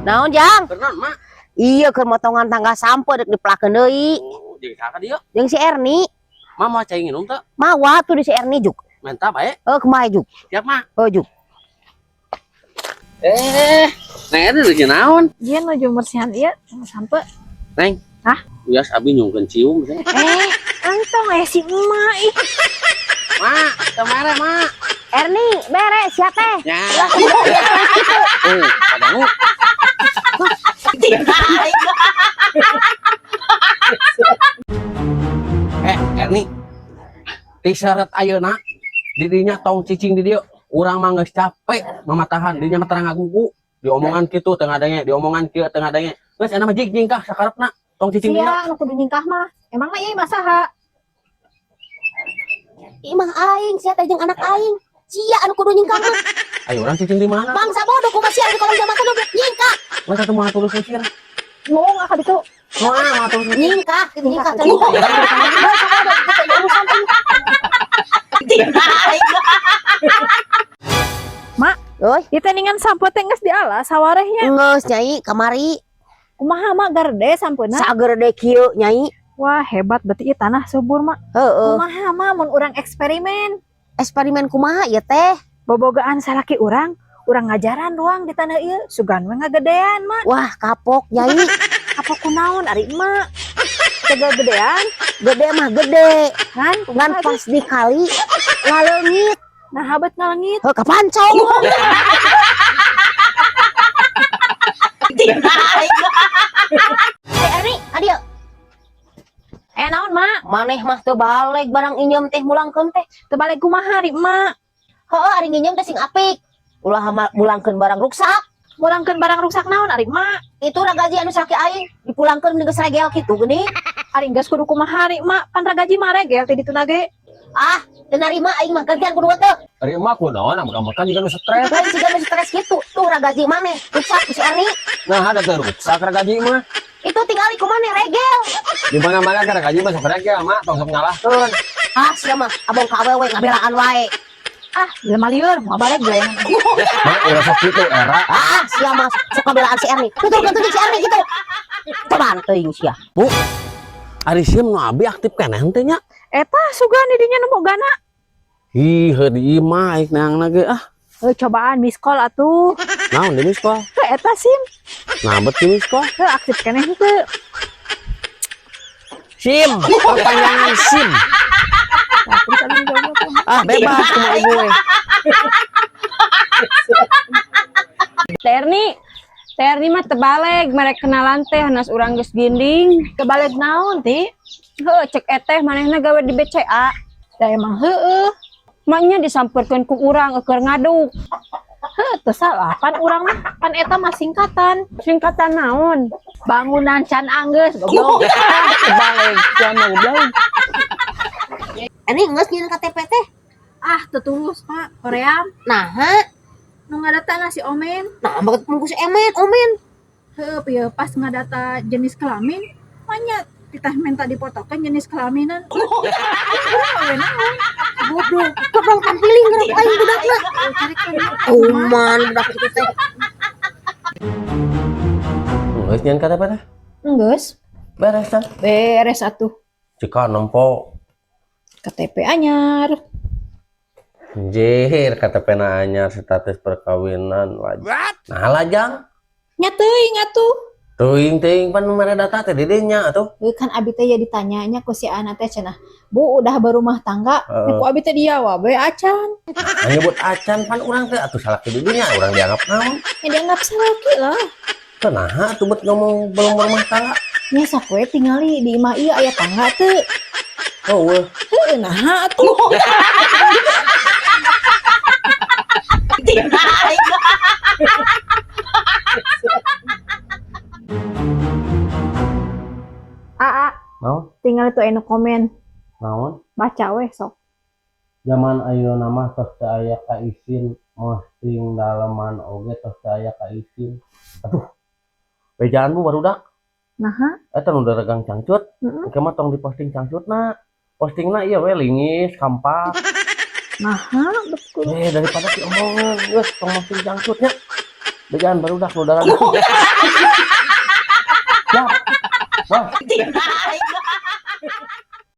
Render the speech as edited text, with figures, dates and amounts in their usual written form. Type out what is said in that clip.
Naon, Jang? Keur naon, Mak? Iya, keur motongan tangga sampeu dek dipelakeun deui. Oh, jeung saha ka dieu? Jeung si Erni. Mak mau cai nginum teu? Mawa tuh di si Erni juk. Menta bae. Eh, kumaha juk? Siap, Mak. Oh, juk. Eh, Neng Erni nuju naon? Iya nuju bersihan ieu sampeu. Neng. Hah? Wias abi nyungkeun cium teh. Eh, entong eh si emak ih. Mak, teu mere, Mak. Erni, beres ya teh. Ya. Eh, padangu. Eh, Erni. Ti syarat ayeuna didinya tong cicing di dieu. Urang mah geus capek mamatahan, dinya mah terang ngagugu. Diomongan kitu teu ngadenge, diomongan kieu teu ngadenge. Geus enak mah jig jingkah sakarepna. Tong cicing di dieu. Sia nu kudu nyingkah mah. Emang mah ieu mah saha? Imah aing sia teh jeung anak aing. Sia anu kudu nyingkah mah. Ayo urang cicing di mana? Bangsa bodoh kumaha sia di kolong jamaah kudu nyingkah. Masa teu moal tulus usir? Ngomong ah ka ditu. Moal moal tulus usir. Nyingkah, gitu nyingkah teh. Bangsa bodoh kitu urusan aing. Mak. Oi, Ieu teh ningan sampeu teh geus dialas sawarehnya. geus Nyai kamari. Kumaha mak garede sampeuna? Sagerede kieu Nyai. Wah, hebat berarti ieu tanah subur mak. Heeh. Kumaha mak mun urang eksperimen? Eksperimen kumaha ieu teh? Bobogaan salaki urang, urang ngajaran ruang di tanah ieu, sugan we ngagedean mak. Wah, kapok Nyai. Apa kunaon ari emak? Tegal gedean, Gede mah gede. kan? Ngan pas dikali ngaleungit. Nah, habat ngalengit. Heuh, kapancong. Eh, Erni, adieu. Eh, naon mak? Maneh mah teu baleg barang injem teh mulangkeun teh. Teu balik kumaha ari emak? Heuh, ari nginjem teh sing apik. Ulah mulangkeun barang ruksak. Mulangkeun barang ruksak naon ari emak? Itu ragaji anu salaki aing dipulangkeun geus regel kitu geuning. Ari geus kudu kumaha ari emak? Pan ragaji mah regel teh dituna ge. Ah, teu narima aing mah gantian kudu teu. Ari emak kunaon ambek-ambekan jiga nu stres. Lain siga nu stres kitu. Tuh ragaji maneh ruksak ku si Erni. Nah, ada teh ruksak ragaji mah. Itu tingali ku maneh regel. Di mana-mana kan ragaji mah sok regel mak, tong sok nyalahkeun. Ah, sia mah abong ka awewe ngabelaan wae. Ah, jelema lieur, moal balik gue. Mak ulah sok kitu era. Ah, sia mah sok ngabelaan si Erni. Tuturkeun teuing si Erni kitu. Coban teuing sia. Bu, ari sim nu abi aktif keneh teh nya. Eta sugan di dinya nu bogana. Ih, heuh di imah aing neangna ge ah. Heuh, cobaan miss call atuh. Naon di miss call? Heuh, eta sim. Nah, bet di miss call. Heuh, aktif keneh henteu. SIM, perpanjangan SIM. Nah, terus abi jawab kumaha? Ah, bebas kumaha ibu we. Terni, Terni mah terbalik, mereka kenalan teh hanas urang geus ginding. Kebalik naon ti? Heuh, cek eteh manehna gawe di BCA. Da emang heueuh. Maknya disamperkeun ku urang eueuh ngaduk. Heuh, teu salah pan urang mah pan eta mah singkatan. Singkatan naon? Bangunan can anggeus goblok. Terbalik, sia mah goblok. Erni geus nyieun KTP teh. Ah, teu tulus Pak, hoream. Naha, Nu ngadata si Omen. nah banget ku si Emen, Omen. Heuh, ieu pas ngadata jenis kelamin, manya titah minta dipotokeun jenis kelaminan. Goblok, goblok tampiling geura aing budakna. Kuman budak itu teh. Geus nyeun KTP teh? Enggeus, Beres teh. beres atuh. Cika nempo. KTP anyar. Anjir, KTP na anyar status perkawinan lajang. Nah, lajang. Nya teuing atuh. Teuing teuing pan mere data teh di dinya atuh. Heuh, kan abi teh ya ditanyanya ku si Ana teh cenah, "Bu, udah berumah tangga?" Heeh. Ku abi teh dijawab we acan. Nah, nyebut acan pan urang teh atuh salaki di dinya urang dianggap naon? Ya dianggap salaki lah. Teu naha atuh bet ngomong belum berumah tangga. Nya sok we tingali di imah ieu aya tangga teu. Oh, weh. Heuh, naha atuh. Aa, Naon? tinggal itu anu komen, Naon? baca weh sok. Zaman ayeuna mah tos teu aya kaisin posting daleman oge tos teu aya kaisin. Aduh. Bejaan bu barudak. Naha? Eta nu daregang cangcut. Heeh. Engke mah tong diposting cangcutna. Postingna ieu we lingis, kampak. Naha, betul. Eh daripada diomongan, geus tong posting cangcutnya. Bejan barudak nu darah. Siap. Wah.